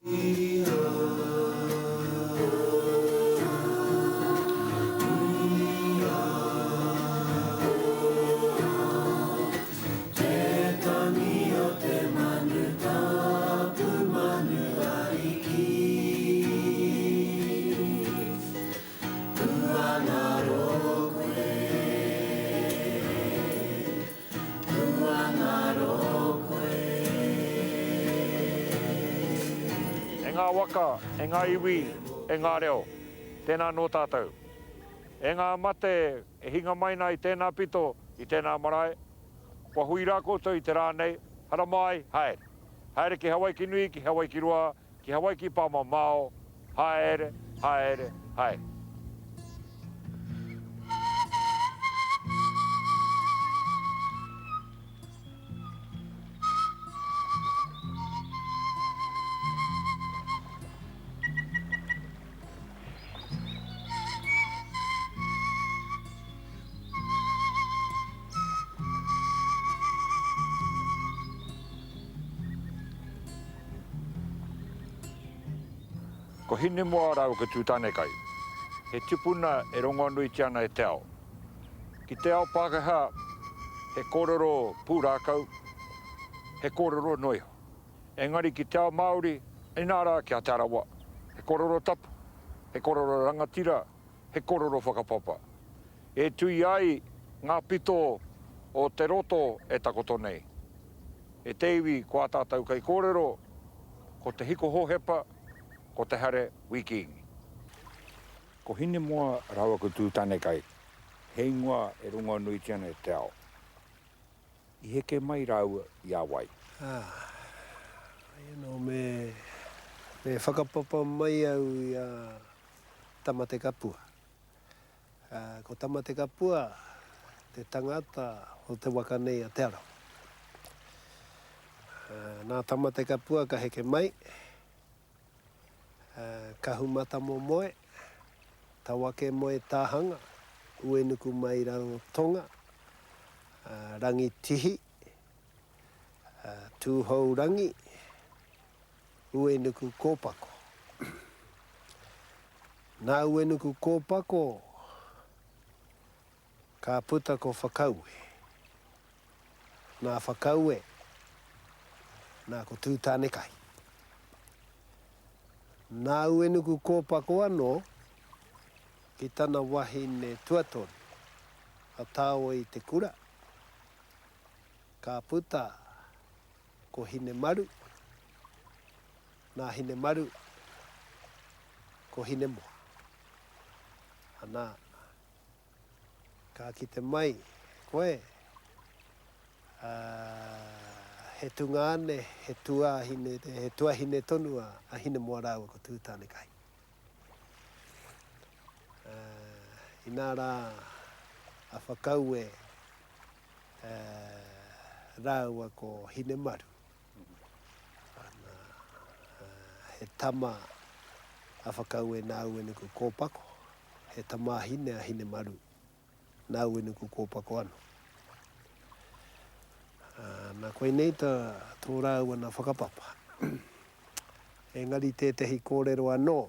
E ngā waka, e ngā iwi, e ngā reo, tēnā nō tātou. E ngā mate e hinga mai nā i tēnā pito, i tēnā marae, kua hui rā koutou i te rā nei, haramai, haere. Haere ki Hawaiki nui, ki Hawaiki roa, Ki Hawaiki pāmamao, haere, haere, haere. Ko Hinemoa rāua ko Tūtānekai, he tupuna e rongoanuitia ana e te ao. Ki te ao Pākehā, he kōrero pūrākau, he kōrero noa iho. Engari ki te ao Māori, inā rā ki a Te Arawa, he kōrero tapu, he kōrero rangatira, he kōrero whakapapa. E tui ai ngā pito o te roto e takoto nei. E te iwi ko ā tātou kaikōrero, ko Te Hiko Hohepa, ko Te Hare Wi Kingi. Ko Hinemoa rāua ko Tūtānekai, he ingoa e rongoanuitia ana e te ao. I heke mai rāua i a wai? Ā, you know, me, me whakapapa mai au i a Tamatekapua. Ko Tamatekapua te tangata o te waka nei a Te Arawa. Nā Tamatekapua ka heke mai, Kahumatamomoe, Tawakemoe Tāhanga, Uenuku mai Rarotonga, Rangitihi, Tūhourangi, Uenuku Kōpako. Nā Uenuku Kōpako ka puta ko Whakaue. Nā Whakaue, nā ko Tūtānekai. Nā Uenuku Kōpako anō ki tana wahine tuatoru, a Tāoi Te Kura, ka puta ko Hinemaru, nā Hinemaru, ko Hinemoa. Anā, ka kite mai koe, ā, he tungāne, he tuāhine, he tuahine tonu a Hinemoa rāua ko Tūtānekai. Ā, inā rā a Whakaue rāua ko Hinemaru. Ana, he tama a Whakaue nā Uenuku Kōpako, he tamāhine a Hinemaru nā Uenuku Kōpako anō. Nā, koinei tā tō rāua nā whakapapa. Engari tētehi kōrero anō,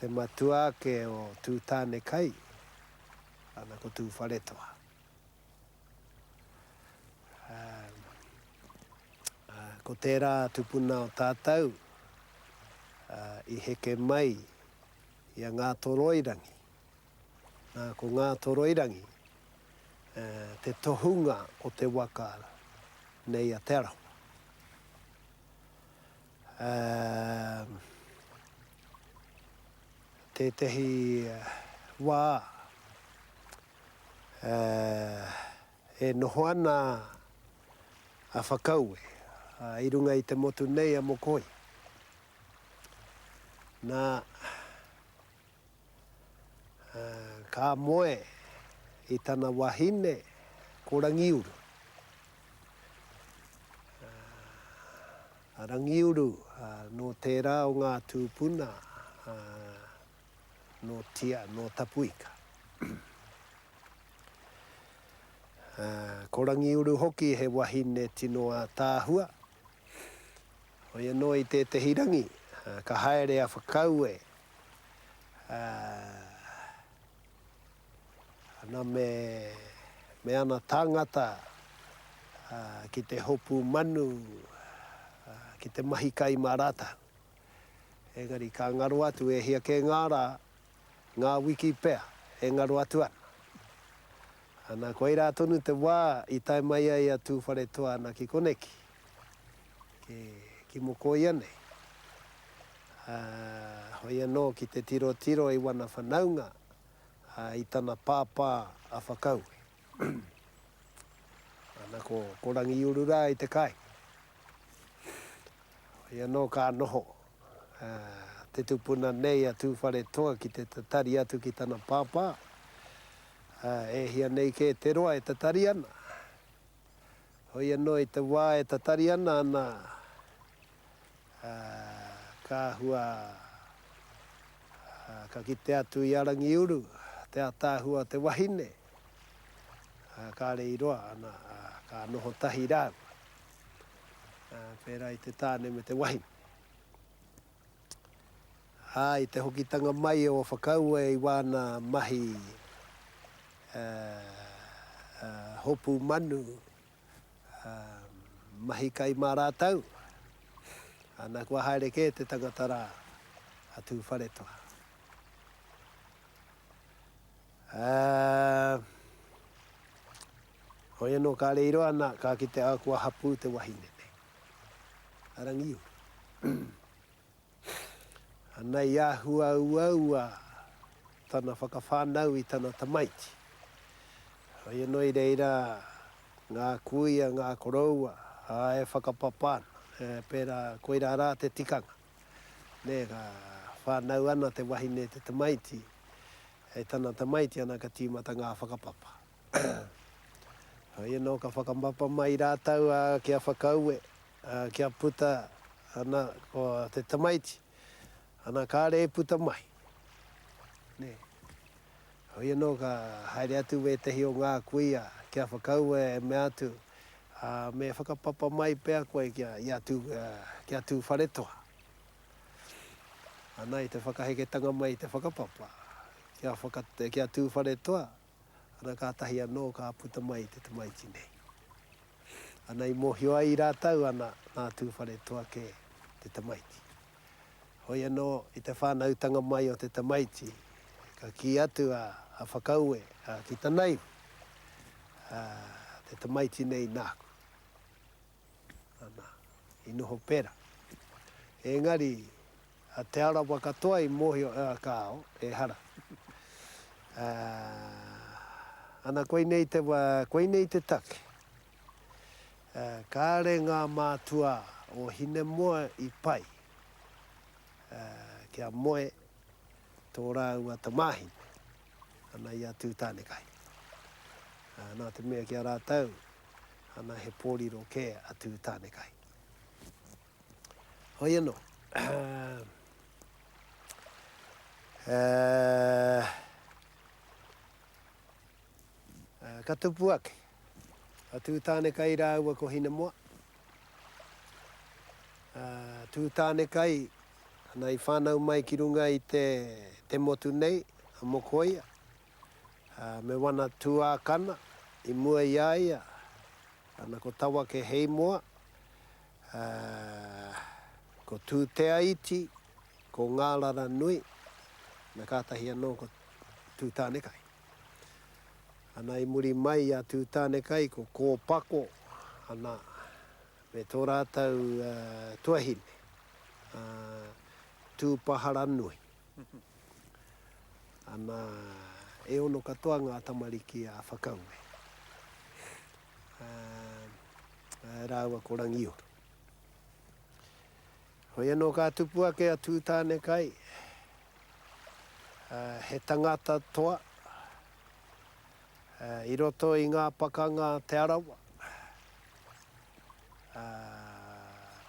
Te matua ake o Tūtānekai, ana ko Tūwharetoa. Ko tērā tupuna o tātou i heke mai i a Ngātoroirangi. Nā, ko Ngātoroirangi te tohunga o te waka nei a Te Arawa. Tētehi wā e noho ana a Whakaue i runga i te motu nei a Mokoi. Nā, ka moe i tana wahine ko Rangiuru. A Rangiuru, nō tērā o ngā tūpuna, nō Tia, nō Tapuika. Ko Rangiuru hoki he wahine tino ātaahua. Hoi anō i tētehi rangi, ka haere a Whakaue, ana me, me ana tāngata ki te hopu manu, ki te mahi kai mā rātou. Engari ka ngaro atu e hia kē ngā rā, ngā wiki pea e ngaro atu ana. Ana, koirā tonu te wā i tae mai ai a Tūwharetoa ana ki koneki, ki, ki Mokoia nei. Ā, hoi anō ki te tirotiro i wana whanaunga, ā, i tana pāpā a Whakaue. Ana, ko, ko Rangiuru rā i te kāinga. Hoi anō ka noho, ā, te tupuna nei a Tūwharetoa ki te tatari atu ki tana pāpā, ā, e hia nei kē te roa e tatari ana. Hoi anō i te wā e tatari ana ana, ā, ka hua, ā, ka kite atu i a Rangiuru, te ātaahua o te wahine, ā, kāre i roa, ana, ā, ka noho tahi rāua. Pērā i te tāne me te wahine. Ā, i te hokitanga mai o Whakaue i wāna mahi hopu manu, mahi kai mā rātou, ana kua haere kē te tangata rā a Tūwharetoa. Ā, hoi anō kāre i roa ana ka kite ā kua hapū te wahine nei, a Rangiuru. Ana i āhua uaua tana whakawhānau i tana tamaiti. Hoi anō i reira ngā kuia, ngā koroua, ā, e whakapapa ana, e, pērā, koirā rā te tikanga. Nē, ka whānau ana te wahine te tamaiti, e tana tamaiti ana ka tīmata ngā whakapapa. Hoi anō ka whakamapa mai rātou, ā, kia whakaue, ā, kia puta ana ko te tamaiti, ana kāre e puta mai. Nē. Hoi anō ka haere atu wētehi o ngā kuia kia whakaue e mea atu, ā, me whakapapa mai pea koe kia, i a Tū, ki a Tūwharetoa. Ana i te whakaheketanga mai i te whakapapa, kia whaka, ki a Tūwharetoa, ana kātahi anō ka puta mai te tamaiti nei. Ana i mōhio ai rātou ana nā Tūwharetoa kē te tamaiti. Hoi anō i te whānautanga mai o te tamaiti, ka kī atu a Whakaue ki tana iwi, Te tamaiti nei nāku. Ana, i noho pērā. Engari, a Te Arawa katoa i mōhio, kāo, ehara. Ana koinei te wā, koinei te take. Kāre ngā mātua o Hinemoa i pai kia moe tō rāua tamāhine, ana i a Tūtānekai. Nā te mea ki a rātou, ana he pōriro kē a Tūtānekai. Hoi anō. Ka tupu ake a Tūtānekai rāua ko Hinemoa. Tūtānekai, ana i whānau mai ki runga i te, te motu nei, a Mokoia, me wana tuākana i mua i a ia, ana ko Tawake Heimoa, ko Tūteaiti, ko Ngāraranui, na kātahi anō ko Tūtānekai. Ana i muri mai i a Tūtānekai ko Kōpako, ana, me tō rātou tuahine, a Tūpaharanui. Ana, e ono katoa ngā tamariki a Whakaue, rāua ko Rangioro. Hoi anō ka tupu ake a Tūtānekai, he tangata toa i roto i ngā pakanga a Te Arawa.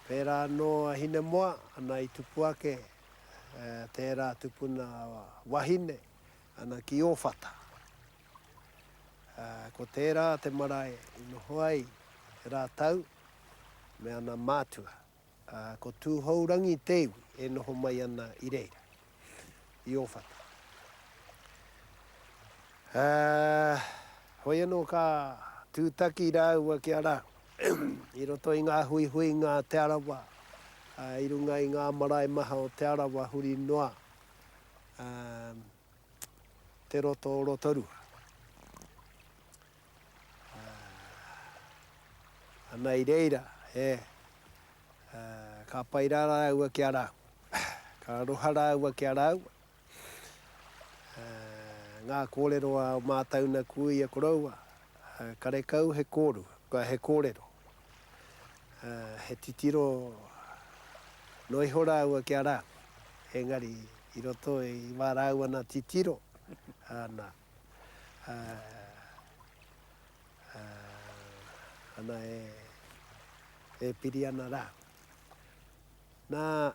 Pērā anō a Hinemoa, ana i tupu ake tērā tupuna wahine, ana ki Ōwhata. Ko tērā te marae i noho ai rātou me ana mātua. Ko Tūhourangi te iwi e noho mai ana i reira, i Ōwhata. Hoi anō ka tūtaki rāua ki a rāua i roto i ngā huihuinga a Te Arawa, i runga i ngā marae maha o Te Arawa huri noa te roto o Rotorua. Ana i reira, e, ka pai rā rāua ki a rāua. Ka aroha rāua ki a rāua. Ngā kōrero a o mātau na kuia koroua, karekau he kōrua, he kōrero. He titiro noa iho rāua ki a rāua, engari i roto i wā rāua nā titiro, ana, ana e piri ana rāua. Nā,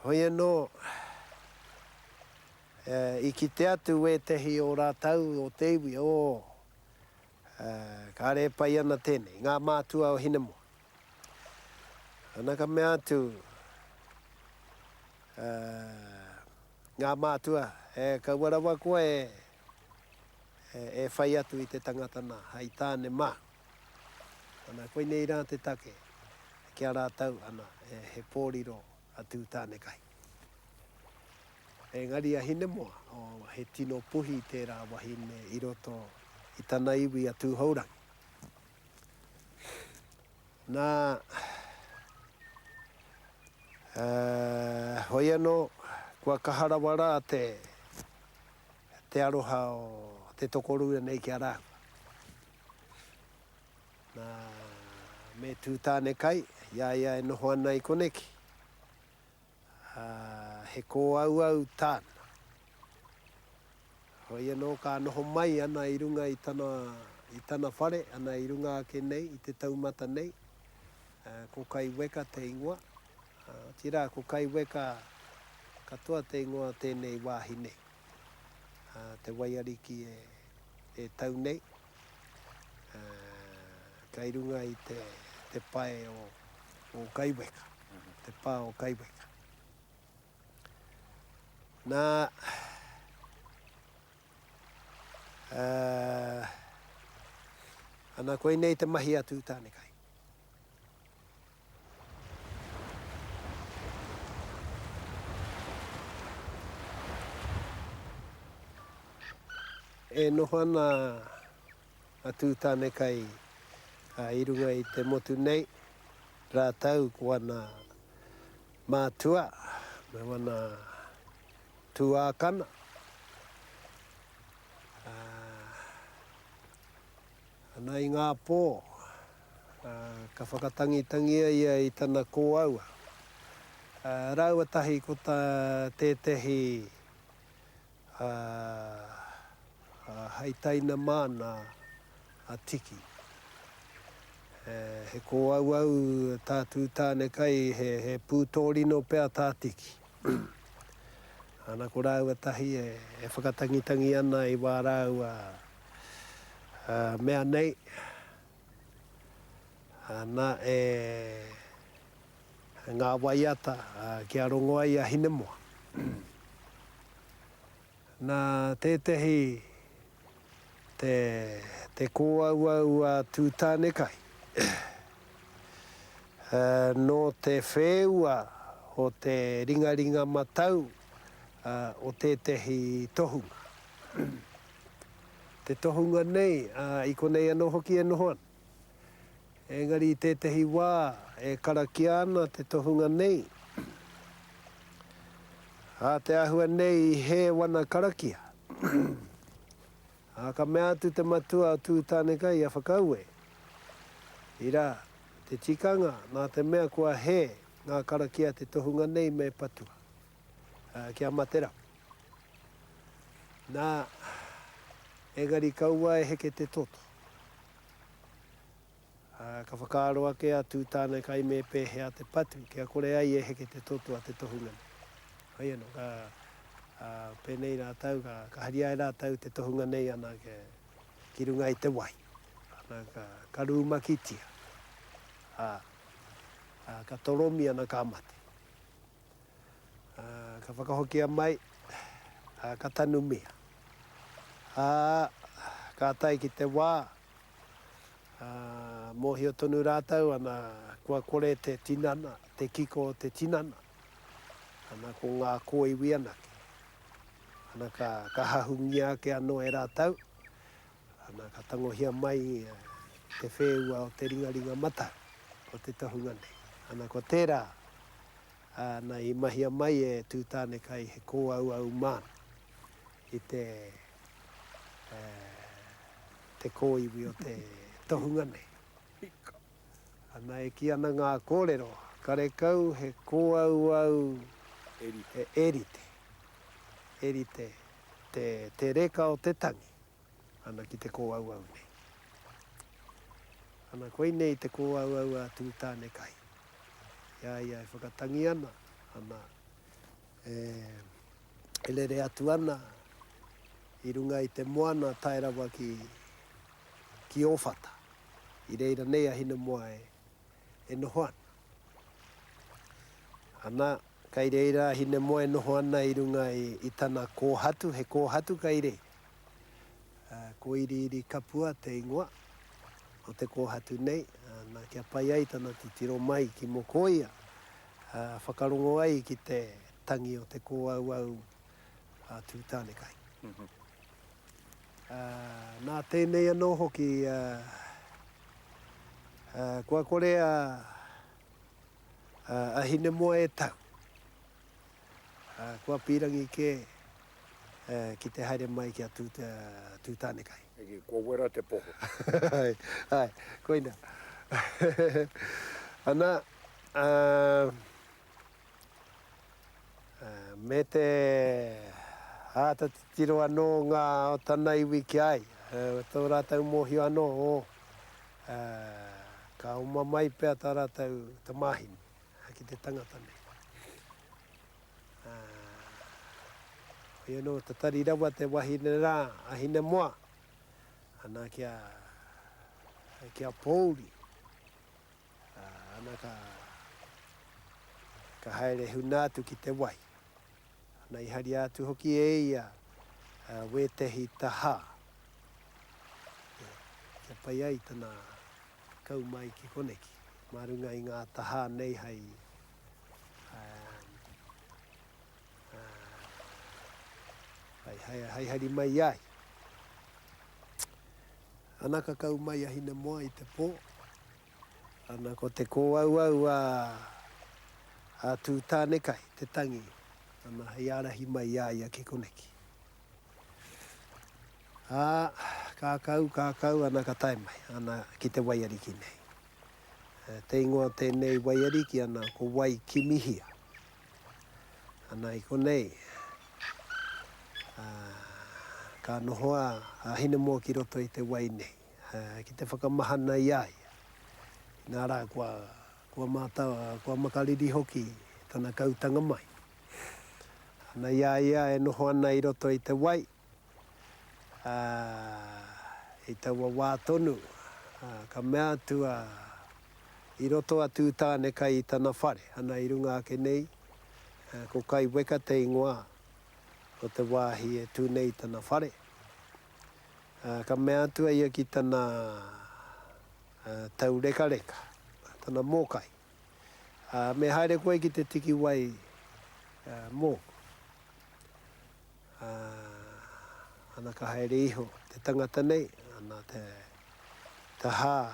Hoi anō, i kite atu wētehi o rātou o te iwi, oh, kāre e pai ana tēnei, ngā mātua o Hinemoa. Ana ka mea atu ngā mātua, e kaua rawa koe e whai atu i te tangata nā, hei tāne māu. Ana, koinei rā te take ki a rātou, ana, he pōriro a Tūtānekai. Engari a Hinemoa, oh, he tino puhi tērā wahine i roto i tana iwi a Tūhourangi. Nā, uh, hoi anō, kua kaha rawa rā te, te aroha o te tokorua nei ki a rāua. Nā, me Tūtānekai, i a ia e noho ana i koneki, ā, he kōauau tāna. Hoi anō ka noho mai ana i runga i tana, i tana whare, ana i runga ake nei, i te taumata nei, ā, ko Kaiweka te ingoa, ā, otirā ko Kaiweka katoa te ingoa o tēnei wāhi nei, ā, te waiariki e, e tau nei. Kei runga i te pae o Kaiweka, te pā o Kaiweka. Nā, ana koinei te mahi a Tūtānekai. E noho ana a Tūtānekai i runga i te motu nei, rātou ko ana mātua me wana tuākana. Ana i ngā pō, ka whakatangitangia ia i tana kōaua. Rāua tahi ko tā tētehi hei taina māna a Tiki. He kōauau tā Tūtānekai, he pūtōrino pea tā Tiki. Ana ko rāua tahi e whakatangitangi ana i wā rāua mea nei, ana e ngā waiata kia rongo ai a Hinemoa. Nā tētehi te, te kōauau a Tūtānekai, nō te whēua o te ringaringa matau o tētehi tohunga. Te tohunga nei, ā, i konei anō hoki e noho ana. Engari i tētehi wā e karakia ana te tohunga nei, ā, te āhua nei i hē wana karakia. Ā, ka mea atu te matua o Tūtānekai i a Whakaue, Ira, te tikanga, nā te mea kua hē ngā karakia te tohunga nei me patua, ā, kia mate rawa. Nā, engari kaua e heke te toto. Ā, ka whakaaro ake a Tūtānekai me pēhea te patu kia kore ai e heke te toto a te tohunga nei. Hoi anō, ka, ā, pēnei rātou, ka, ka haria e rātou te tohunga nei ana ki runga i te wai. Ana, ka, ka rūmakitia. Ā, ā, ka toromi ana ka mate. Ā, ka whakahokia mai, ā, ka tanumia. Ā, ka tae ki te wā, ā, mōhio tonu rātou, ana, kua kore te tinana, te kiko o te tinana, ana, ko ngā kōiwi anake. Ana, ka, ka hahungia ake anō e rātou, ana, ka tangohia mai te whēua o te ringaringa matau o te tohunga nei. Ana, ko tērā, ana, i mahia mai e Tūtānekai he kōauau māna i te, te kōiwi o te tohunga nei. Hika. Ana, e kī ana ngā kōrero, karekau he kōauau e rite, e rite te, te reka o te tangi, ana ki te kōauau nei. Ana, koinei te kōauau a Tūtānekai. I a ia e whakatangi ana, ana, e, e rere atu ana i runga i te moana tae rawa ki, ki Ōwhata. I reira nei a Hinemoa e, e noho ana. Ana, kai reira a Hinemoa e noho ana i runga i, i tana kōhatu, he kōhatu kai reira. Ko Iriiri Kapua te ingoa o te kōhatu nei, nā, kia pai ai tana titiro mai ki Mokoia, whakarongo ai ki te tangi o te kōauau a Tūtānekai. Nā tēnei anō hoki, kua kore a Hinemoa e tau. Kua pīrangi kē ki te haere mai ki a Tūtānekai. Eke, kua wera te poho. Āe, āe, koina. Ana, me te āta titiro anō ngā o tana iwi ki a ia, tō rātou mōhio anō, oh, ka oma mai pea tā rātou tamāhine ki te tangata nei. Ā, hoi anō, tatari rawa te wahine rā, a Hinemoa, ana kia, kia pōuri, ā, ana ka, ka haere huna atu ki te wai. Ana i haria atu hoki e ia wētehi tahā, kia pai ai tana kau mai ki koneki, mā runga i ngā tahā nei hei, Hei hari mai i a ia. Ana ka kau mai a Hinemoa i te pō, ana ko te kōauau a a Tūtānekai te tangi, ana hei ārahi mai i a ia ki koneki. Ā, ka kau, ka kau, ana ka tae mai, ana ki te waiariki nei. Te ingoa o tēnei waiariki ana ko Waikimihia. Ana i konei, ka noho a Hinemoa ki roto i te wai nei, ki te whakamahana i a ia. Inā rā, kua, kua mātau, kua makariri hoki tana kautanga mai. Ana i a ia e noho ana i roto i te wai, Ā, i taua wā tonu, ka mea atu a, i roto a Tūtānekai i tana whare, ana i runga ake nei, ko Kaiweka te ingoa o te wāhi e tū nei tana whare. Ā, ka mea atu a ia ki tana taurekareka, tana mōkai, Ā, me haere koe ki te tiki wai mōku. Ā, ana ka haere iho te tangata nei, ana te tahā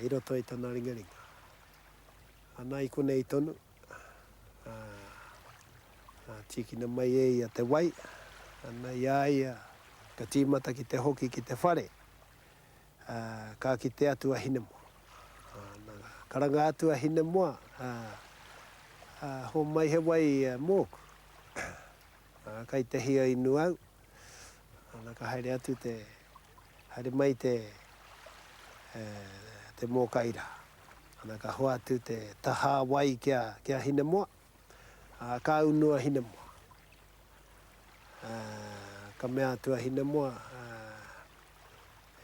i roto i tana ringaringa. Ana i konei tonu, ā, tīkina mai e ia te wai, ana i a ia ka tīmata ki te hoki ki te whare, ā, ka kite atu a Hinemoa. Ā, nā, karanga atu a Hinemoa, ā, ā, hōmai he wai mōku. Ā, kai te hia inu au. Ana ka haere atu te, haere mai te, te mōkai rā. Ana ka hoatu te tahā wai ki a, ki a Hinemoa. Ā, ka unu a Hinemoa. Ā, ka mea atu a Hinemoa, ā,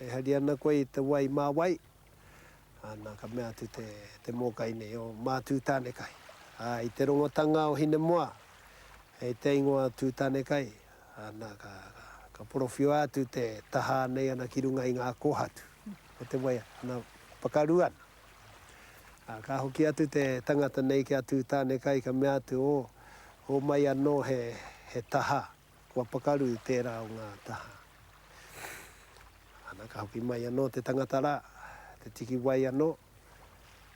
e hari ana koe i te wai mā wai? Ana, ka mea atu te, te mōkai nei, o Mā Tūtānekai. Ā, i te rongotanga o Hinemoa, hei te ingoa Tūtānekai, ana, ka, ka, ka porowhiua atu te tahā nei ana ki runga i ngā kōhatu o te wai, ana, pakaru ana. Ā, ka hoki atu te tangata nei ki a Tūtānekai, ka mea atu, O, hōmai anō he, he tahā, kua pakaru tērā o ngā tahā. Ana, ka hoki mai anō te tangata rā, te tiki wai anō,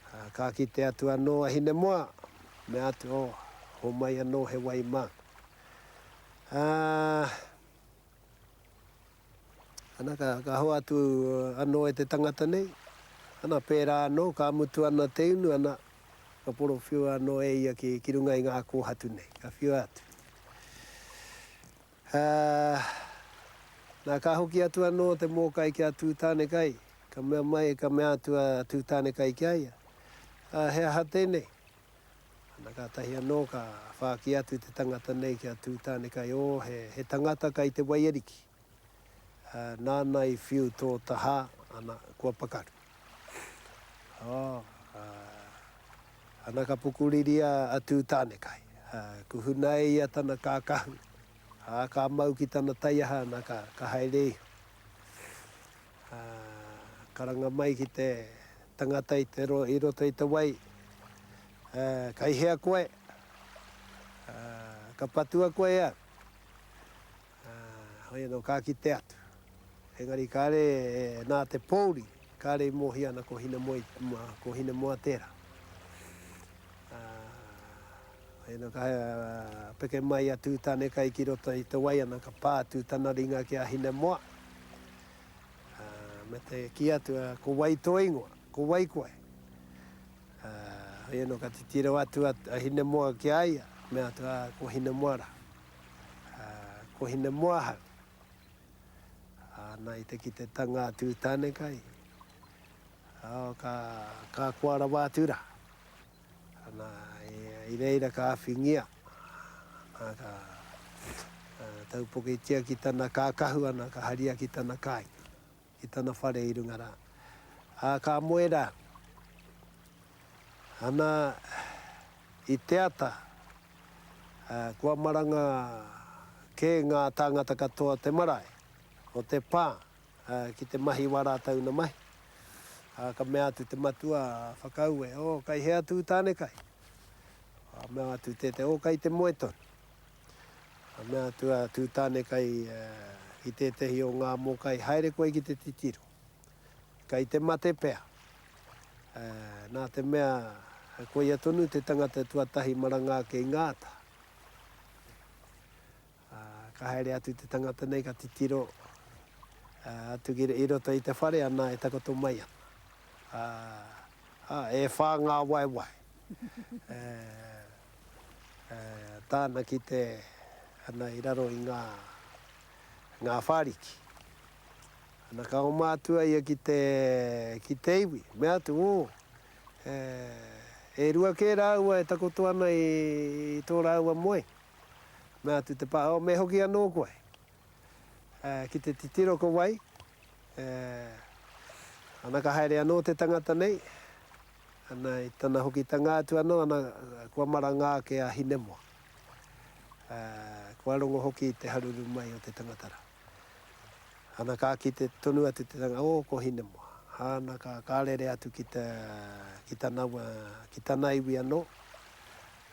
ā, ka kite atu anō a Hinemoa, mea atu, Oh, hōmai anō he wai māku. Ā, ana, ka, ka hoatu anō e te tangata nei, ana, pērā anō, ka mutu ana te unu, ana, ka porowhiua anō e ia ki, ki runga i ngā kōhatu nei, ka whiua atu. Ā, nā, ka hoki atu anō te mōkai ki a Tūtānekai, ka mea mai, ka mea atu a Tūtānekai ki a ia, Ā, he aha tēnei? Ana, kātahi anō ka whāki atu te tangata nei ki a Tūtānekai, Ō, he, he tangata kai te waiariki, ā, nāna i whiu tō tahā, ana, kua pakaru. Ō, ā, ana ka pukuriri a Tūtānekai, ā, kuhuna e ia tana kākahu, Ā, ka mau ki tana taiaha, na, ka, ka haere iho. Ā, karanga mai ki te tangata i te ro, i roto i te wai, Ā, kai hea koe? Ā, ka patua koe e au. Ā, hoi anō, ka kite atu. Engari kāre, nā te pōuri, kāre i mōhio ana ko Hinemoa, ko Hinemoa tērā. Ā, Ina ka peke mai a Tūtānekai ki roto i te wai ana ka pā atu tana ringa ki a Hinemoa, ā, me te kī atu, Ko wai tō ingoa? Ko wai koe? Ā, hoi anō ka titiro atu a Hinemoa ki a ia, mea atu, Ā, ko Hinemoa rā. Ā, ko Hinemoa ahau. Āna i te kitetanga a Tūtānekai, ā, ka, ka koa rawa atu rā. Ana, i reira ka awhingia, ana, ka taupokitia ki tana kākahu, ana, ka haria ki tana kāinga, ki tana whare i runga rā. Ā, ka moe rā. Ana, i te ata, kua maranga kē ngā tāngata katoa o te marae, o te pā, ki te mahi wā rātou na mahi. Ā, ka mea atu te matua a Whakaue, Oh, kai hea Tūtānekai? Ka mea atu tētehi, Oh, kai te moe tonu. Ka mea atu a Tūtānekai ki tētehi o ngā mōkai, Haere koe ki te titiro. Kai te mate pea. Nā te mea, koia tonu te tangata tuatahi maranga ake i ngā ata. Ā, ka haere atu te tangata nei, ka titiro atu ki i roto i te whare, ana, e takoto mai ana. Ā, ā, e whā ngā waewae. E, e, tāna ki te, ana, i raro i ngā, ngā whāriki. Ana, ka oma atu a ia ki te, ki te iwi, mea atu, Ō, e, e rua kē rāua e takoto ana i, i tō rāua moe. Mea atu te pā, oh, me hoki anō koe. Ki te titiro ko wai, ana ka haere anō te tangata nei, ana i tana hokitanga atu anō, ana kua maranga ake a Hinemoa. Kua rongo hoki i te haruru mai o te tangata rā. Ana ka kite tonu atu te tangata, oh, ko Hinemoa. Ana ka, ka rere atu ki te, ki tana, ki tana iwi anō.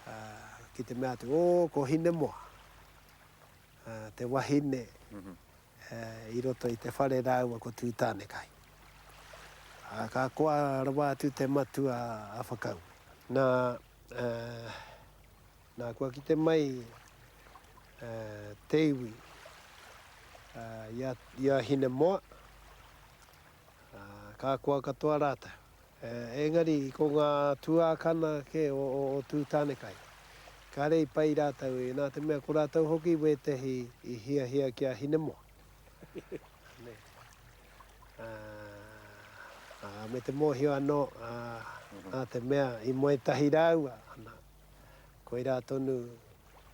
Ā, ki te mea atu, Ō, ko Hinemoa, ā, te wahine i roto i te whare rāua ko Tūtānekai. Ā, ka koa rawa atu te matua a Whakaue. Nā, ā, nā, kua kite mai, ā, te iwi, ā, i a, i a Hinemoa, ā, ka koa katoa rātou. Engari ko ngā tuākana kē o Tūtānekai, kāre i pai rātou, nā te mea ko rātou hoki wētehi i hiahia ki a Hinemoa. Nē. Ā, me te mōhio anō, ā, nā te mea i moe tahi rāua, ana, koirā tonu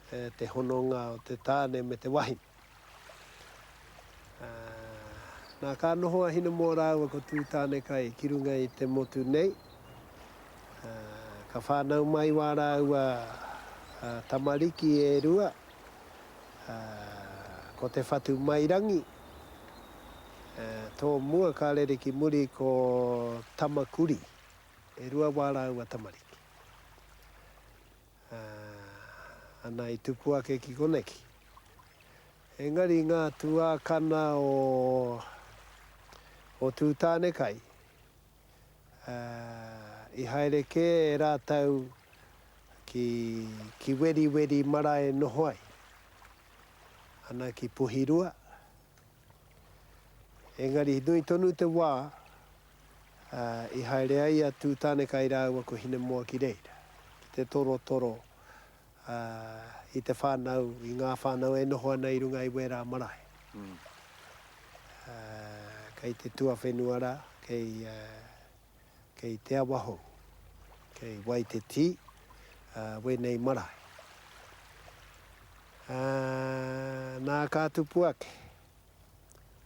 te hononga o te tāne me te wahine. Nā, ka noho a Hinemoa rāua ko Tūtānekai ki runga i te motu nei. Ka whānau mai wā rāua tamariki e rua, ko Te Whatumairangi, tō mua ka rere ki muri ko Tamakuri, e rua wā rāua tamariki. Ana i tupu ake ki koneki. Engari ngā tuākana o o Tūtānekai, i haere kē rātou ki ki Weriweri marae noho ai, ana ki Puhirua. Engari nui tonu te wā i haere ai a Tūtānekai rāua ko Hinemoa ki reira, ki te torotoro ā, i te whānau, i ngā whānau e noho ana i runga i wērā marae. Ā, kei te tuawhenua rā, kei, kei Te Awahou, kei Waitetī, ā, wēnei marae. Ā, nā ka tupu ake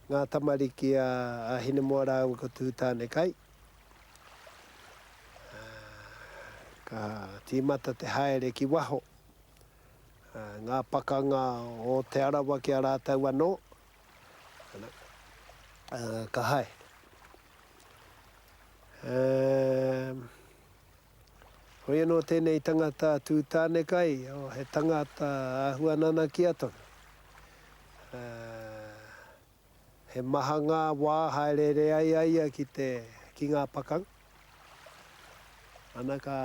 ngā tamariki a, a Hinemoa rāua ko Tūtānekai, Ka tīmata te haere ki waho, ngā pakanga o Te Arawa ki a rātou anō, ka haere. Hoi anō tēnei tangata tū tānekai, he tangata āhua nanakia tonu. He maha ngā wā haereere ai a ia ki te, ki ngā pakanga. Ana ka,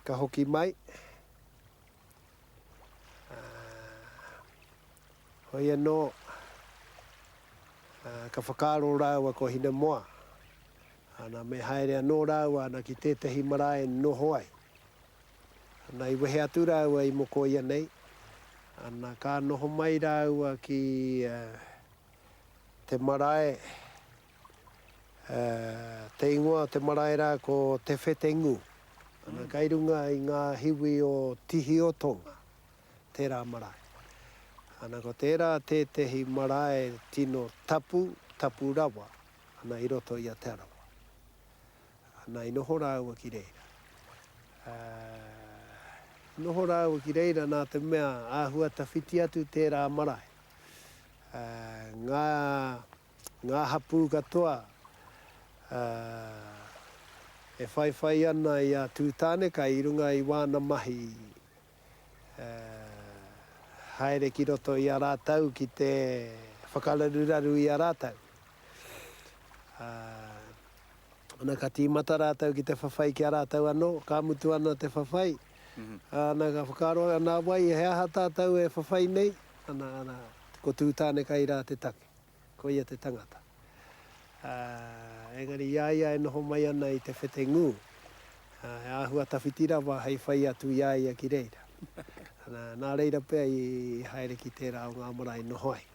ka hoki mai. Ā, hoi anō, ā, ka whakaaro rāua ko Hinemoa, ana me haere anō rāua ana ki tētehi marae noho ai. Ana i wehe atu rāua i Mokoia nei, ana ka noho mai rāua ki te marae, te ingoa o te marae rā ko Te Whetengū. Ana kai runga i ngā hiwi o Tihiotonga tērā marae. Ana ko tērā tētehi marae tino tapu, tapu rawa, ana i roto i a Te Arawa. Ana i noho rāua ki reira. Ā, i noho rāua ki reira nā te mea āhua tawhiti atu tērā marae. Ā, ngā, ngā hapū katoa, ā, e whaiwhai ana i a Tūtānekai i runga i wāna mahi, ā, haere ki roto i a rātou ki te whakararuraru i a rātou. Ā. Ana ka tīmata rātou ki te whawhai ki a rātou anō, ka mutu ana te whawhai, ana ka whakaaro, nā wai, he aha tātou e whawhai nei? Ana, ana, ko Tūtānekai rā te take, ko ia te tangata. Ā, engari i a ia e noho mai ana i te whete ngū, ā, he āhua tawhiti rawa hei whai atu i a ia ki reira. Ana, nā reira pea i haere ki tērā o ngā marae noho ai.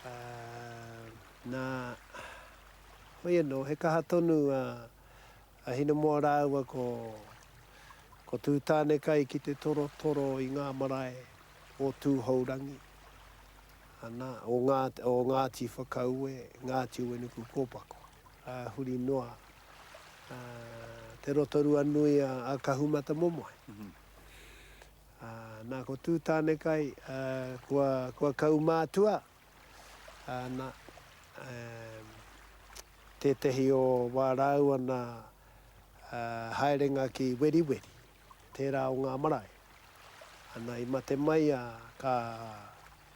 Ā, nā, hoi anō, he kaha tonu a, a Hinemoa rāua ko, ko Tūtānekai ki te torotoro i ngā marae o Tūhourangi, ana, o Ngā, o Ngāti Whakaue, Ngāti Uenukukōpako, ā, huri noa, ā, te Rotorua nui a, a Kahumatamomoe. Ā, nā, ko Tūtānekai, ā, kua, kua kaumātua, ā, nā, ā, tētehi o wā rāua nā, ā, haerenga ki Weriweri, tērā o ngā marae. Ana, i mate mai a, ka,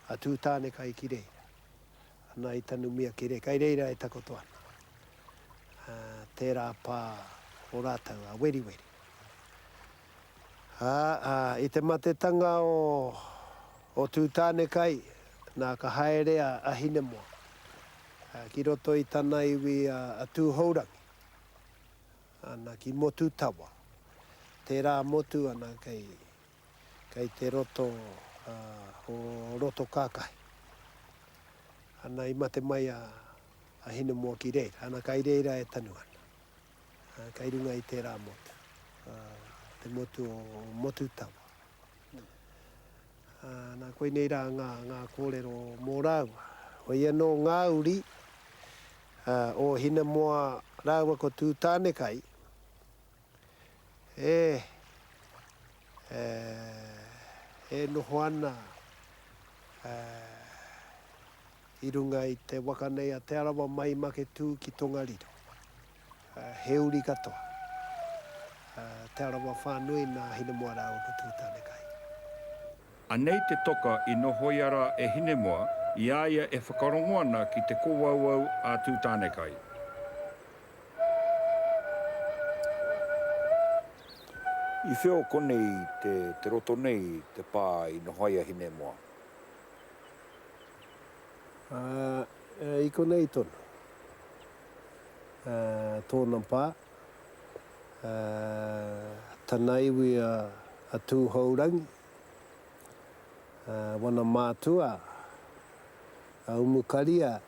a Tūtānekai ki reira. Ana, i tanumia ki reira, kai reira e takoto ana, ā, tērā pā o rātou, a Weriweri. Ā, ā, i te matetanga o, o Tūtānekai, nā, ka haere a, a Hinemoa, ā, ki roto i tana iwi a, a Tūhourangi, ana, ki Motutawa. Tērā motu, ana, kei, kei te roto, ā, o Rotokākahi. Ana, i mate mai a, a Hinemoa ki reira, ana, kai reira e tanu ana. Kei runga i tērā motu, te motu o Motutawa. Nā, koinei rā ngā, ngā kōrero mō rāua. Hoi anō ngā uri o Hinemoa rāua ko Tūtānekai, e, e, e noho ana i runga i te waka nei a Te Arawa mai Maketū ki Tongariro. He uri katoa. Te Arawa whānui nā Hinemoa rāua ko Tūtānekai. Anei te toka i nohoia rā e Hinemoa i a ia e whakarongo ana ki te kōauau a Tūtānekai. I whea o konei te te roto nei te pā i noho ai a Hinemoa? Ā, i konei tonu. Tōna pā, tana iwi a Tūhourangi, wana mātua a Umukaria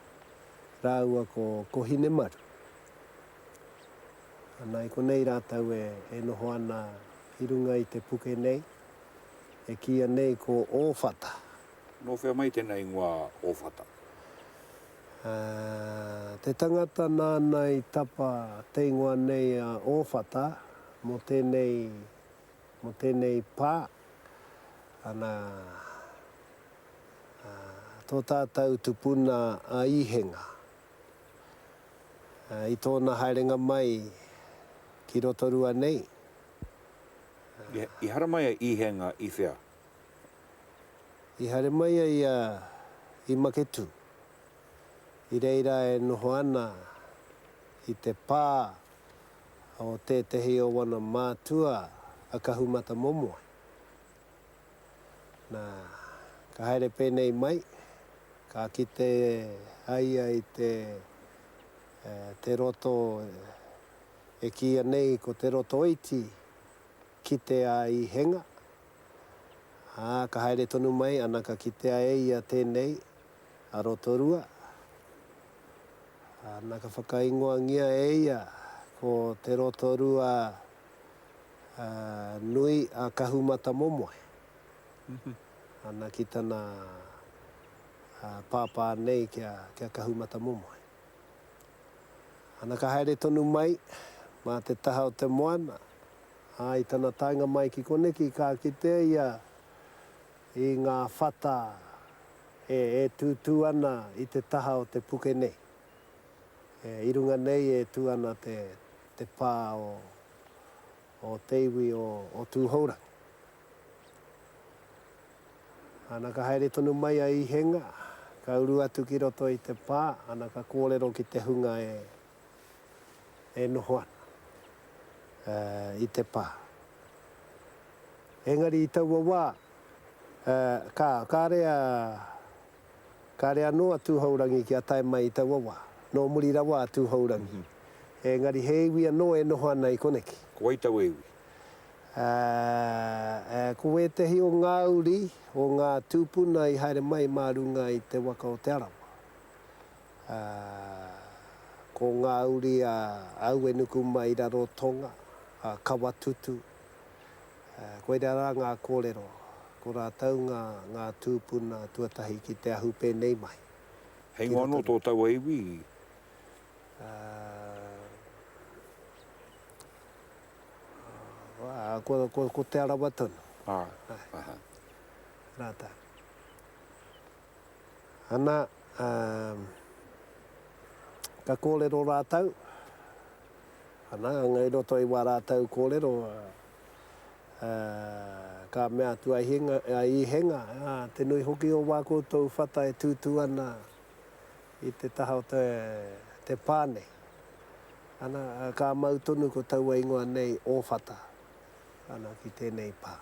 rāua ko Hinemaru. Ana i konei rātou e noho ana i runga i te puke nei, e kīia nei ko Ōwhata. Nō whea mai tēnā ingoa Ōwhata? Te tangata nāna i tapa te ingoa nei a Ōwhata mō tēnei, mō tēnei pā, ana, tō tātou tupuna a Īhenga. I tōna haerenga mai ki Rotorua nei. I haramai a Īhenga i whea? I haere mai a ia i Maketū, i reira e noho ana i te pā o tētehi o wana mātua a Kahumatamomoe. Nā, ka haere pēnei mai, ka kite a ia i te, te roto e kīia nei ko Te Rotoiti, kite a Īhenga, Ā, ka haere tonu mai, ana ka kitea e ia tēnei, a Rotorua. Ana ka whakaingoangia e ia ko Te Rotorua nui a Kahumatamomoe. Ana ki tana pāpā nei ki a Kahumatamomoe. Ana ka haere tonu mai mā te taha o te moana, Ā, i tana taenga mai ki koneki ka kitea ia i ngā whata e, e tūtū ana i te taha o te puke nei. E, i runga nei e tū ana te, te pā o, o te iwi o, o Tūhourangi. Ana ka haere tonu mai a Ihenga, ka uru atu ki roto i te pā, ana ka kōrero ki te hunga e, e noho ana i te pā. Engari i taua wā, ka, kāre a, kāre anō a Tūhourangi kia tae mai i taua wā. Nō muri rawa a Tūhourangi. Engari he iwi anō e noho ana i koneki. Ko wai taua iwi? Ko wētehi o ngā uri o ngā tūpuna i haere mai mā runga i te waka o Te Arawa. Ā, ko ngā uri a Auenuku-mai-rarotonga, a Kawatutu, ā, koirā rā ngā kōrero, ko rātou ngā, ngā tūpuna tuatahi ki te ahu pēnei mai. He ingoa anō tō taua iwi? Ā, ā, ko, ko, ko Te Arawa tonu. Ā, aha. Rātou. Ana, ā, ka kōrero rātou, ana, i roto i wā rātou kōrero, ā, ka mea atu a Ihenga, a Ihenga, ā, te nui hoki o wā koutou whata e tūtū ana i te taha o te, te pā nei. Ana, ka mau tonu ko taua ingoa nei, Ōwhata, ana, ki tēnei pā.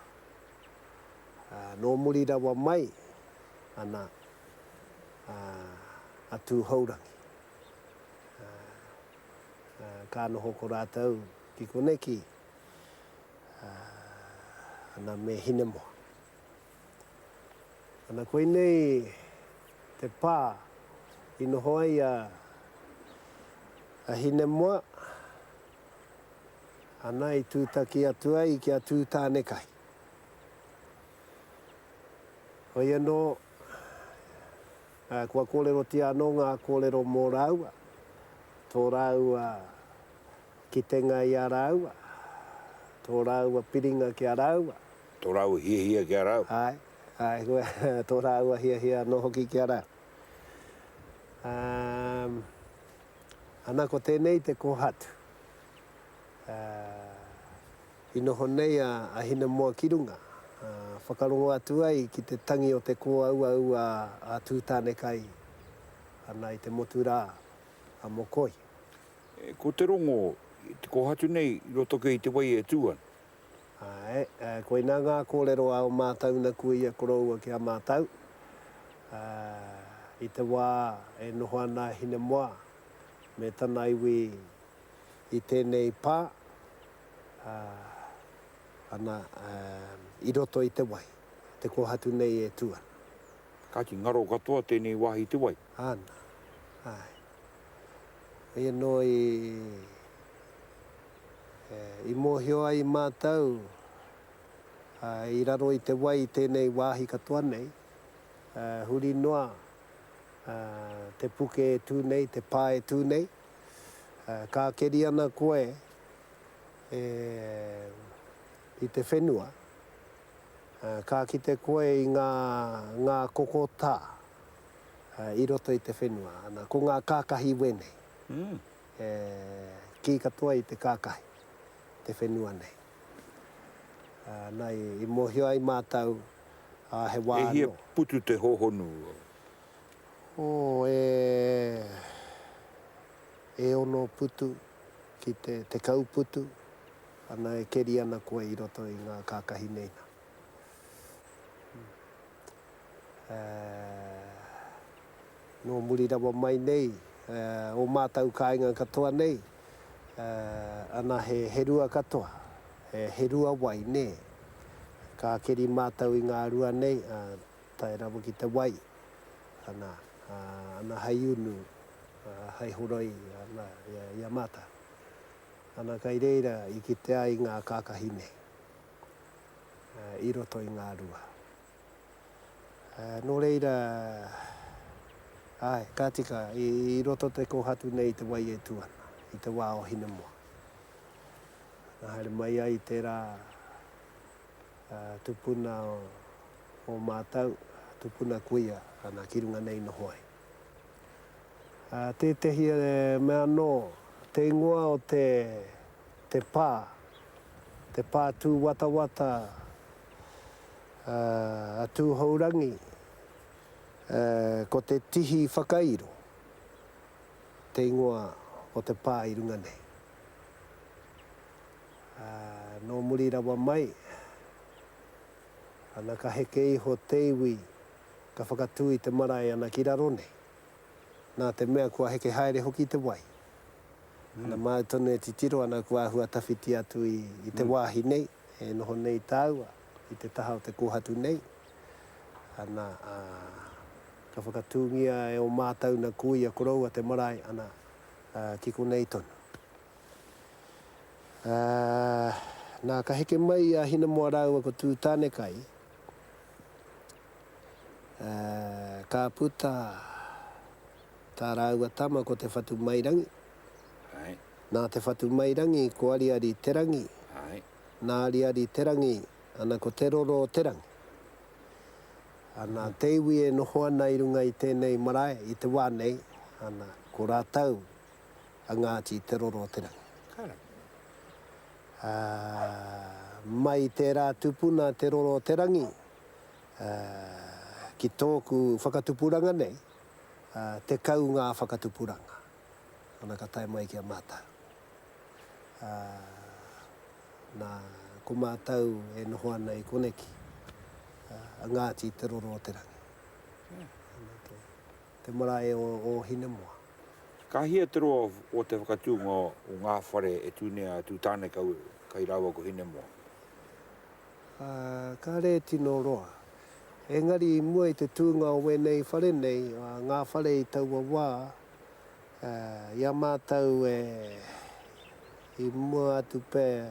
Ā, nō muri rawa mai, ana, a, a Tūhourangi. Ā, ā, ka noho ko rātou ki koneki, ā, ana me Hinemoa. Ana koinei te pā i noho ai a, a Hinemoa, ana i tūtaki atu ai ki a Tūtānekai. Hoi anō, kua kōrerotia anō ngā kōrero mō rāua, tō rāua kitenga i a rāua, tō rāua piringa ki a rāua. Tō rāua hiahia ki a rāua. Āe, āe, tō rāua hiahia anō hoki ki a rāua. Ana ko tēnei te kōhatu. I noho nei a Hinemoa ki runga, whakarongo atu ai ki te tangi o te kōauau a Tūtānekai ana i te motu rā a Mokoi. Ko te rongo, te kōhatu nei i roto kei te wai e tū ana. Āe, koinā ngā kōrero a ō mātau na kuia koroua ki a mātau, i te wā e noho ana a Hinemoa me tana iwi i tēnei pā, ā, ana, i roto i te wai, te kōhatu nei e tū ana. Kāti, ngaro katoa tēnei wāhi i te wai. Ana, āe. Hoi anō i, i mōhio ai mātou, ā, i raro i te wai tēnei wāhi katoa nei, ā, huri noa, ā, te puke e tū nei, te pā e tū nei, ā, ka keri ana koe, e, i te whenua, ka kite koe i ngā, ngā kokotā i roto i te whenua. Ana, ko ngā kākahi wēnei. E, kī katoa i te kākahi, te whenua nei. Ana, i, i mōhio ai mātou, ā, he wā E hia anō. putu te hōhonu? Oh, e, e ono putu. Ki te 10 putu, ana e keri ana koe i roto i ngā kākahi nei nā. Nō muri rawa mai nei, ō mātau kāinga katoa nei, ana he, he rua katoa, he rua wai, nē. Ka keri mātau i ngā rua nei, tae rawa ki te wai, ana, ana hei unu, Hei horoi ana i a mātou. Ana kai reira i kitea ai ngā kākahi nei i roto i ngā rua. Nō reira, āe, ka tika, i roto te kōhatu nei i te wai e tū ana, i te wā o Hinemoa. Ana haere mai ai tērā tupuna o mātou, tupuna kuia, ana ki runga nei noho ai. Tētehi mea anō, te ingoa o te, te pā, te pā tūwatawata a Tūhourangi, ko te Tihi Whakairo te ingoa o te pā i runga nei. Nō muri rawa mai, ana ka heke iho te iwi ka whakatū i te marae ana ki raro nei. Nā te mea kua heke haere hoki te wai. Ana māu tonu e titiro ana kua āhua tawhiti atu i te wāhi nei e noho nei tāua i te taha o te kōhatu nei. Ana, ā, ka whakatūngia e ō mātau na kūia koroua te marae ana, ā, ki konei tonu. Ā, nā ka heke mai i a Hinemoa rāua ko Tūtānekai, Ā, ka puta tā rāua tama ko Te Whatumairangi. Āe. Nā Te Whatumairangi ko Ariariterangi. Āe. Nā Ariariterangi, ana ko Te Roro o te Rangi. Ana, te iwi e noho ana i runga i tēnei marae i te wā nei, ana, ko rātou a Ngāti Te Roro o te Rangi. Ka rawe. Ā, mai i tērā tupuna Te Roro o te Rangi, ki tōku whakatupuranga nei, 10 ngā whakatupuranga, ana ka tae mai ki a mātou. Nā, ko mātou e noho ana i koneki, a Ngāti Te Roro o te Rangi. Ana te, te marae o, o Hinemoa. Ka hia te roa o te whakatūnga o ngā whare e tū nei a Tūtānekau kai rāua ko Hinemoa? Ā, kāre e tino roa. Engari i mua i te tūnga o wēnei whare nei, ngā whare i taua wā, i a mātou e, i mua atu pea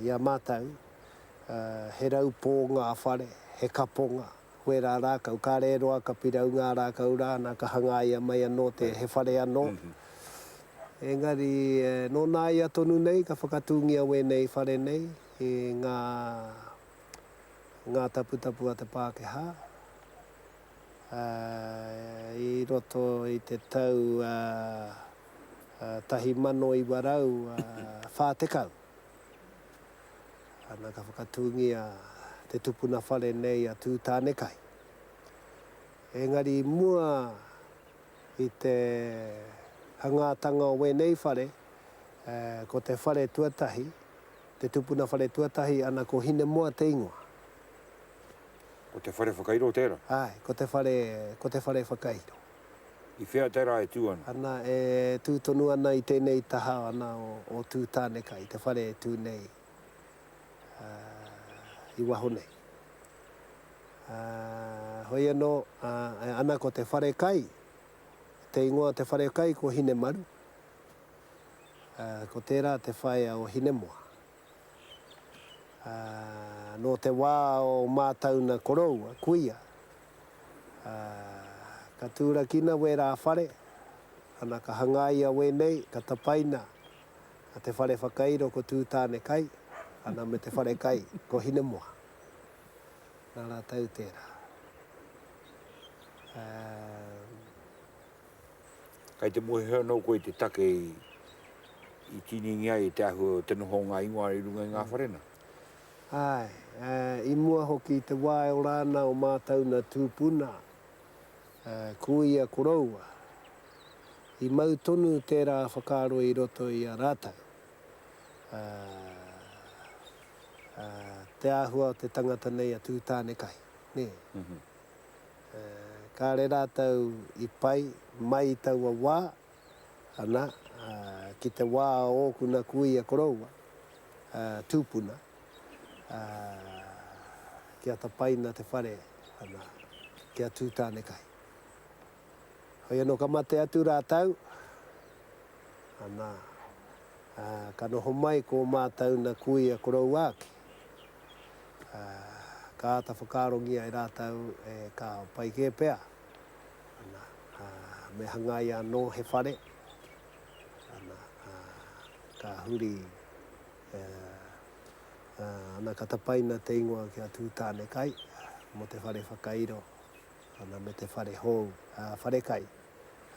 i a mātou, he raupō ngā whare, he kaponga, wērā rākau, kāre e roa ka pirau ngā rākau rā, nā ka hangaia mai anō te, he whare anō. Engari, nō nāia tonu nei ka whakatūngia wēnei whare nei i ngā, ngā taputapu a te Pākehā, i roto i te tau 1940. Ana ka whakatūngia te tupuna whare nei a Tūtānekai. Engari i mua i te hangātanga o wēnei whare, ko te whare tuatahi, te tupuna whare tuatahi, ana ko Hinemoa te ingoa. Ko te whare whakairo tērā? Āe, ko te whare, ko te whare whakairo. I whea tērā e tū ana? Ana, e tū tonu ana i tēnei taha ana o Tūtāneka, i te whare e tū nei i waho nei. Hoi anō, ana ko te whare kai, te ingoa o te whare kai ko Hinemaru, ko tērā te whaea o Hinemoa. Nō te wā o mātauna koroua, kuia, Ā, ka tūrakina wērā whare, ana ka hangaia wēnei, ka tapaina a te whare whakairo ko Tūtānekai, ana me te whare kai ko Hinemoa. Nā rātou tērā. Ā. Kei te mōhio anō koe i te take i tīningia ai te āhua o te noho o ngā ingoa i runga i ngā whare nā? Āe, i mua hoki i te wā e ora ana o mātou na tūpuna, kūia koroua, i mau tonu tērā whakaaro i roto i a rātou, te āhua o te tangata nei a Tūtānekai, nē. Kāre rātou i pai mai i taua wā, ana, ki te wā o ōku na kuia koroua, tūpuna, kia tapaina te whare, ana, ki a Tūtānekai. Hoi anō ka mate atu rātou, ana, ka noho mai ko mātou na kuia koroua ake. Ā, ka āta whakaarongia e rātou, e, ka pai kē pea, ana, ā, me hangaia anō he whare, ana, ā, ka huri, ā, ā, ana, ka tapaina te ingoa ki a Tūtānekai mō te whare whakairo, ana, me te whare hou, ā, wharekai,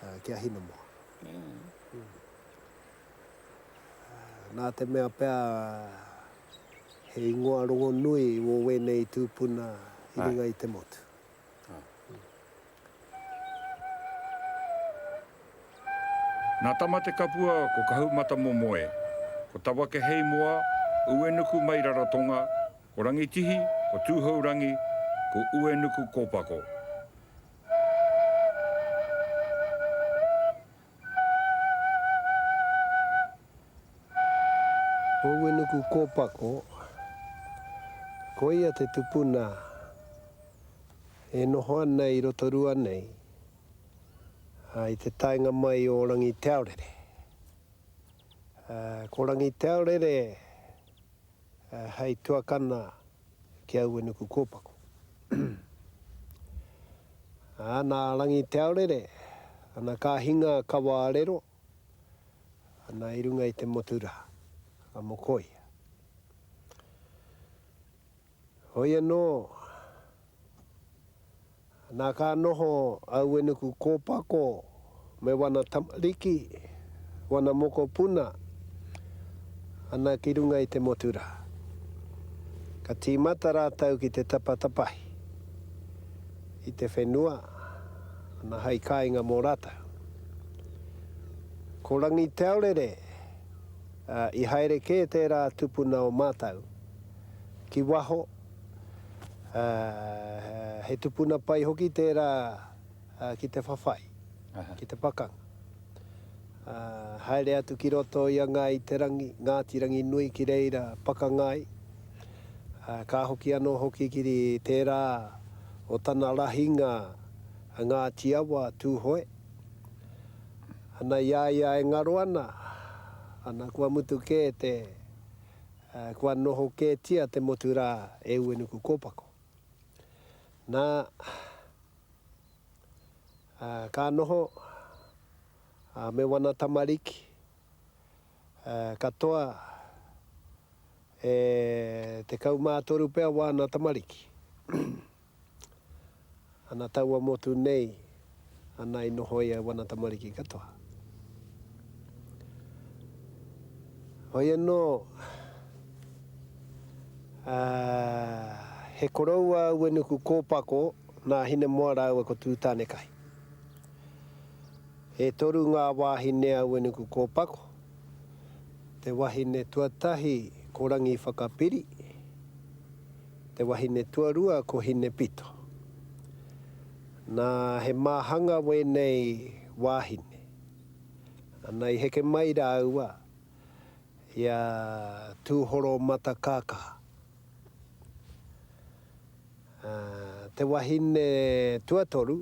ā, ki a Hinemoa. Nā te mea pea he ingoa rongonui wō wēnei tūpuna i runga i te motu. Nā Tamatekapua ko Kahumatamomoe, ko Tawakeheimoa, Uenuku mai Rarotonga, ko Rangitihi, ko Tūhourangi, ko Uenuku Kōpako. Ko Uenuku Kōpako, ko ia te tupuna e noho ana i Rotorua nei, ā, i te taenga mai o Rangiteaorere. Ko Rangiteaorere hei tuakana ki a Uenuku Kōpako. Ā, nā Rangiteaorere, ana ka hinga a Kawaarero, ana i runga i te motu rā, a Mokoia. Hoi anō, Nā ka noho a Uenuku Kōpako me wana tamariki, wana mokopuna, ana ki runga i te motu rā. Ka tīmata rātou ki te tapatapahi i te whenua, ana hai kāinga mō rātou. Ko Rangiteaorere, ā, i haere kē tērā tupuna o mātou ki waho, Ā, he tupuna pai hoki tērā ki te whawhai, ki te pakanga. Ā, haere atu ki roto i a Ngāi Te Rangi, Ngāti Ranginui ki reira pakanga ai. Ā, ka hoki anō hoki ki tērā o tana rahinga a Ngāti Awa, Tūhoe. Ana i a ia e ngaro ana, ana kua mutu kē te, Ā, kua noho kētia te motu rā e Uenuku Kōpako. Nā, ā, ka noho, ā, me wana tamariki, ā, katoa, e 13 pea wāna tamariki. Ana taua motu nei, ana i noho ia wana tamariki katoa. Hoi anō, ā, he koroua a Uenuku Kōpako nā Hinemoa rāua ko Tūtānekai. E toru ngā wāhine a Uenuku Kōpako, te wahine tuatahi ko Rangiwhakapiri, Te wahine tuarua ko Hinepito. Nā, he māhanga wēnei wāhine. Ana i heke mai rāua i a Tūhoromatakākā. Ā, te wahine tuatoru,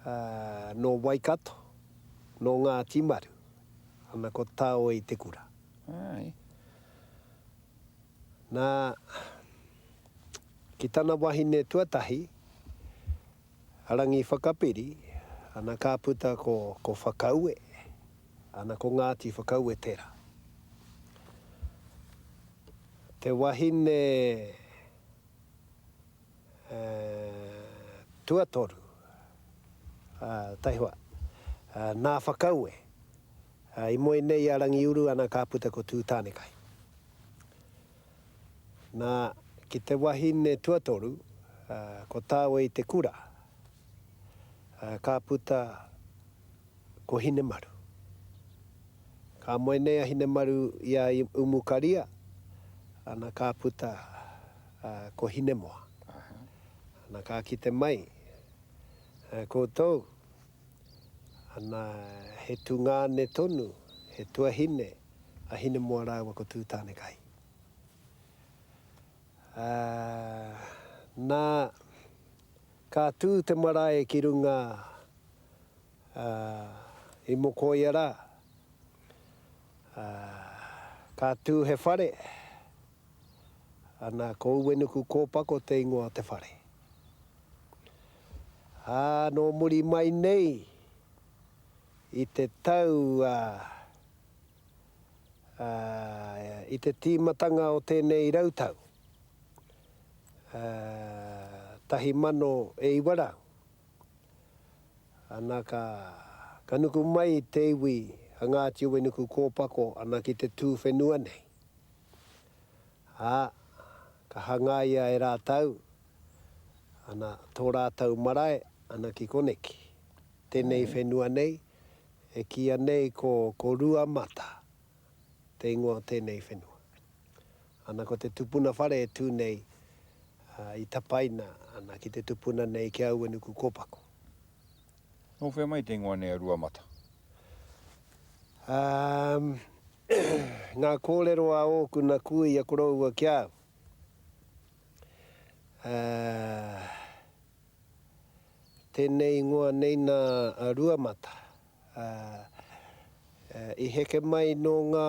ā, nō Waikato, nō Ngāti Maru, ana ko Tāoi Te Kura. Āe. Nā, ki tana wahine tuatahi, a Rangiwhakapiri, ana ka puta ko, ko Whakaue, ana ko Ngāti Whakaue tērā. Te wahine e, tuatoru, a, taihoa, a, nā Whakaue, a, i moe nei a Rangiuru, ana ka puta ko Tūtānekai. Nā, ki te wahine tuatoru, ko tāua i te kura, ka puta ko Hinemaru. Ka moe nei a Hinemaru i a Umukaria, ana ka puta ko Hinemoa. Ana ka kite mai koutou, ana he tungāne tonu, he tuahine, a Hinemoa rāua ko Tūtānekai. Ā, nā, ka tū te marae ki runga, ā, i Mokoia rā. Ā, ka tū he whare, ana, ko Uenuku Kōpako te ingoa o te whare. Ā, nō muri mai nei, i te tau, ā, ā, i te tīmatanga o tēnei rautau, ā, 1900, ana ka, ka nuku mai te iwi a Ngāti Uenuku Kōpako ana ki te tū whenua nei. Ā, ka hangaia e rātou, ana, tō rātou marae, ana ki koneki. Tēnei whenua nei, E kīia nei ko ko Ruamata te ingoa o tēnei whenua. Ana ko te tupuna whare e tū nei i tapaina ana ki te tupuna nei ki a Uenuku Kōpako. Nō whea mai te ingoa nei a Ruamata? Um, ngā kōrero a ōku na kuia koroua ki a au. Uh, Tēnei ingoa nei nā a Ruamata, ā, i heke mai nō ngā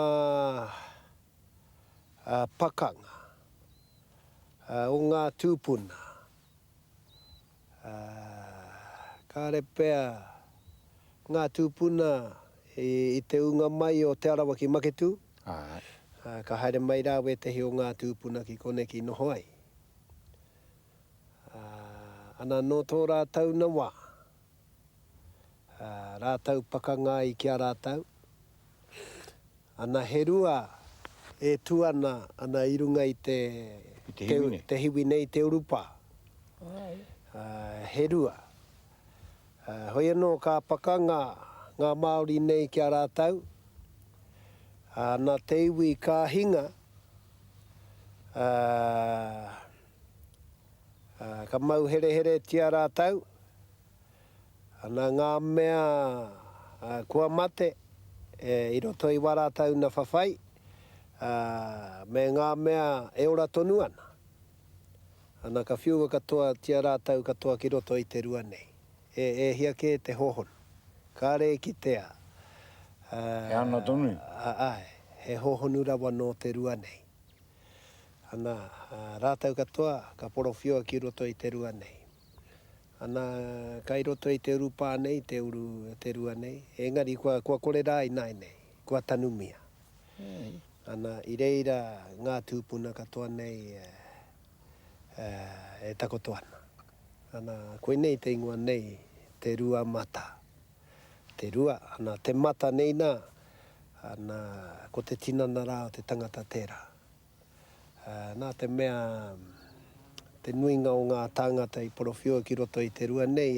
pakanga o ngā tūpuna. Ā, kāre pea ngā tūpuna i te ūnga mai o Te Arawa ki Maketū, ā, ka haere mai rā wētehi o ngā tūpuna ki koneki noho ai. Ā, ana nō tō rātou na wā, ā, rātou pakanga ai ki a rātou, ana he rua e tū ana, ana i runga i te, I te hiwi nei. te hiwi nei, te urupā. Ā, he rua. Ā, hoi anō ka pakanga ngā Māori nei ki a rātou, ā, nā te iwi ka hinga, ā, Ā, ka mau hereheretia rātou, ana ngā mea kua mate i roto i wā rātou na whawhai, ā, me ngā mea e ora tonu ana. Ana ka whiua katoatia rātou katoa ki roto i te rua nei. E, e hia kē te hōhonu. Kāre e kitea, ā, He ana tonu. Ā, āe, he hōhonu rawa nō te rua nei. Ana, rātou katoa ka porowhiua ki roto i te rua nei. Ana, kai roto i te urupā nei, te uru, te rua nei, engari kua, kua kore rā ināianei, kua tanumia. Ana, i reira ngā tūpuna katoa nei e takoto ana. Ana, koinei te ingoa nei, Te Rua Mata. Te rua, ana, te mata nei nā, ana, ko te tinana rā o te tangata tērā. Nā te mea, te nuinga o ngā tāngata i porowhiua ki roto i te rua nei,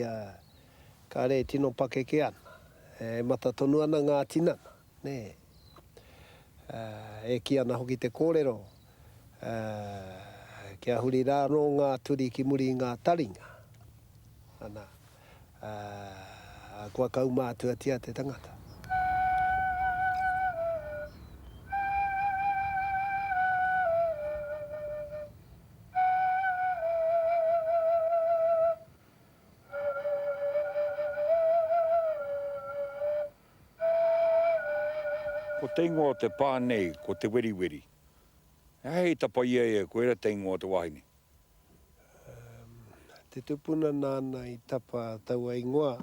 kāre e tino pakeke ana. E mata tonu ana ngā tinana, nē. E kī ana hoki te kōrero, kia huri rā anō ngā turi ki muri i ngā taringa, ana, Ā, kua kaumātuatia te tangata. Ko te ingoa o te pā nei ko Te Weriweri. He aha i tapa ia e koe ra te ingoa o te wahine? Te tupuna nāna i tapa taua ingoa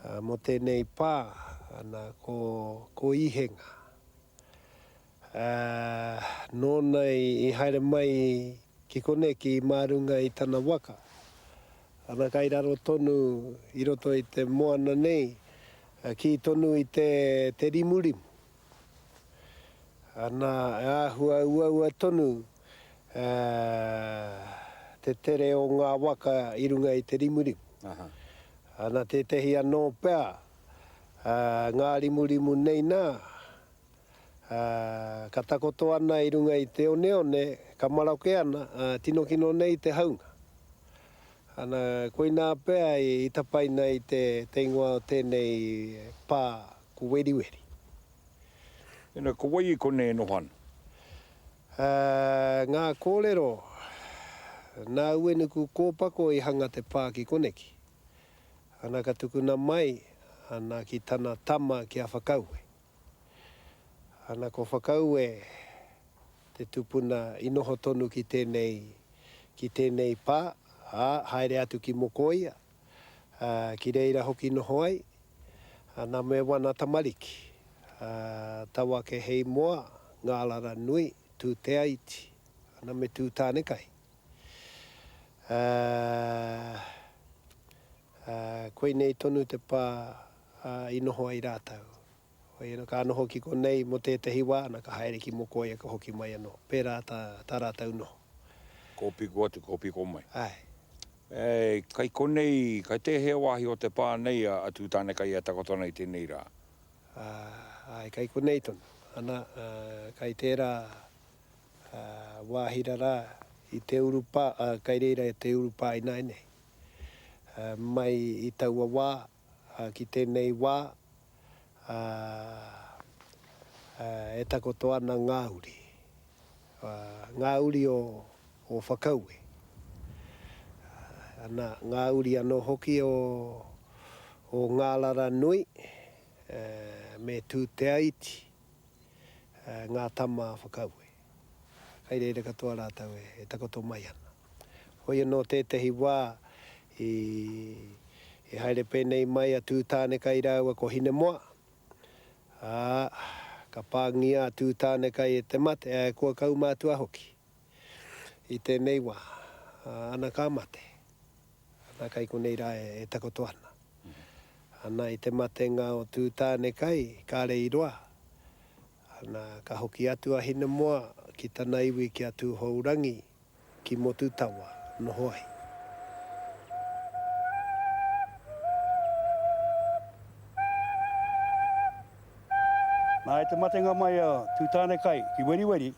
mō tēnei pā, ana, ko, ko Ihenga. Nōna i haere mai ki koneki mā runga i tana waka, ana kai raro tonu i roto i te moana nei, kī tonu i te, te rimurimu. Ana, e āhua uaua tonu te tere o ngā waka i runga i te rimurimu. Ana, tētehi anō pea, ngā rimurimu nei nā, ka takoto ana i runga i te oneone, ka maroke ana, tino kino nei te haunga. Ana, koinā pea i tapaina i te ingoa o tēnei pā ko Weriweri. Ina, ko wai i konei e noho ana? Ngā kōrero, nā Uenuku Kōpako i hanga te pā ki koneki. Ana ka tukuna mai, ana ki tana tama ki a Whakaue. Ana ko Whakaue te tupuna i noho tonu ki tēnei, ki tēnei pā, ā, haere atu ki Mokoia, ā, ki reira hoki noho ai, Ana me wana tamariki, a Tawakeheimoa, Ngārara Nui, Tūteaiti, ana me Tūtānekai. Ā, ā, koinei tonu te pā, ā, i noho ai rātou. Hoi anō, ka noho ki konei mō tētehi wā, ana ka haere ki Mokoia ka hoki mai anō. Pērā tā, tā rātou noho. Kōpiko atu, kōpiko mai. Āe. E, kai konei, kai tēhea wāhi o te pā nei a Tūtānekai e takoto ana i tēnei rā? Ā, āe, kai konei tonu. Ana, ā, kai tērā, ā, wāhi rarā i te urupā, ā, kai reira te urupā ināianei. Ā, mai i taua wā, ā, ki tēnei wā, ā, ā, e takoto ana ngā uri. Ngā uri o Whakaue. Ana, ngā uri anō hoki o Ngārara Nui me Tūteaiti, ngā tama a Whakaue. Kai reira katoa rātou e takoto mai ana. Hoi anō tētehi wā i haere pēnei mai a Tūtānekai rāua ko Hinemoa, Ā, ka pāngia a Tūtānekai e te mate, ā, kua kaumātua hoki i tēnei wā, ā, ana ka mate. Ana kai konei rā e takoto ana. Ana i te matenga o Tūtānekai, kāre i roa, ana ka hoki atu a Hinemoa ki tana iwi ki a Tūhourangi, Ki Motutawa noho ai. Nā, i te matenga mai a Tūtānekai ki Weriweri,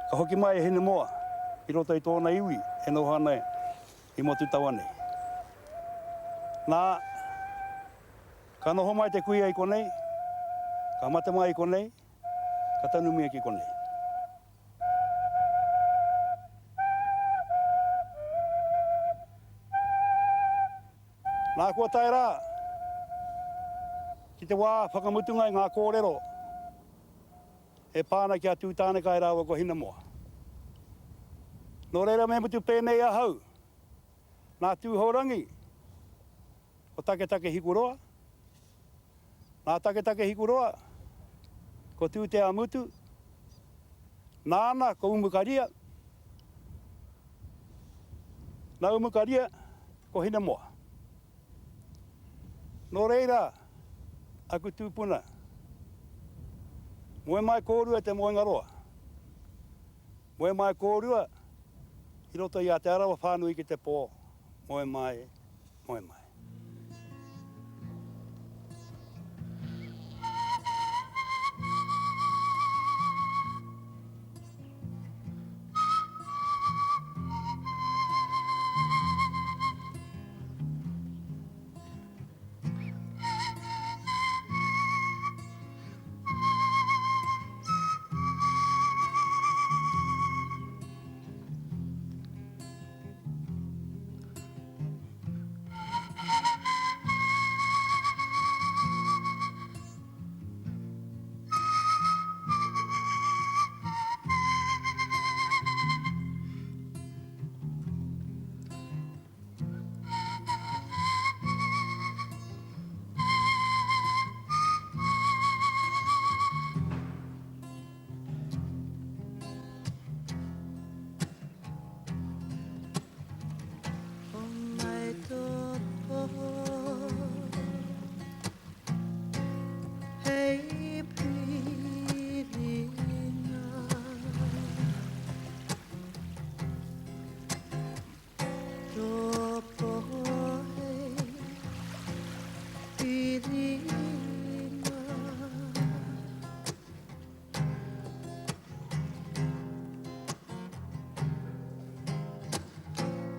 ka hoki mai a Hinemoa ki roto i tōna iwi e noho ana i Motutawa nei. Nā, ka noho mai te kuia i konei, ka mate mai i konei, ka tanumia ki konei. Nā, kua tae rā ki te wā whakamutunga i ngā kōrero e pā ana ki a Tūtānekai rāua ko Hinemoa. Nō reira me mutu pēnei ahau, nā Tūhourangi. ko Taketake Hikuroa. Nā Taketake Hikuroa, ko Tūteamutu, nāna ko Umukaria, nā Umukaria ko Hinemoa. Nō reira, aku tūpuna, moe mai kōrua i te moenga roa. Moe mai kōrua i roto i a Te Arawa whānui ki te pō, moe mai, moe mai.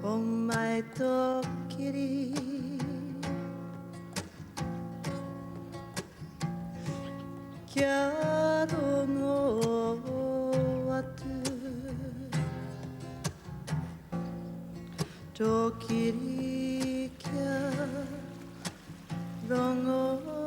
Homai tō kiri Kia rongo atu Tō kiri kia rongo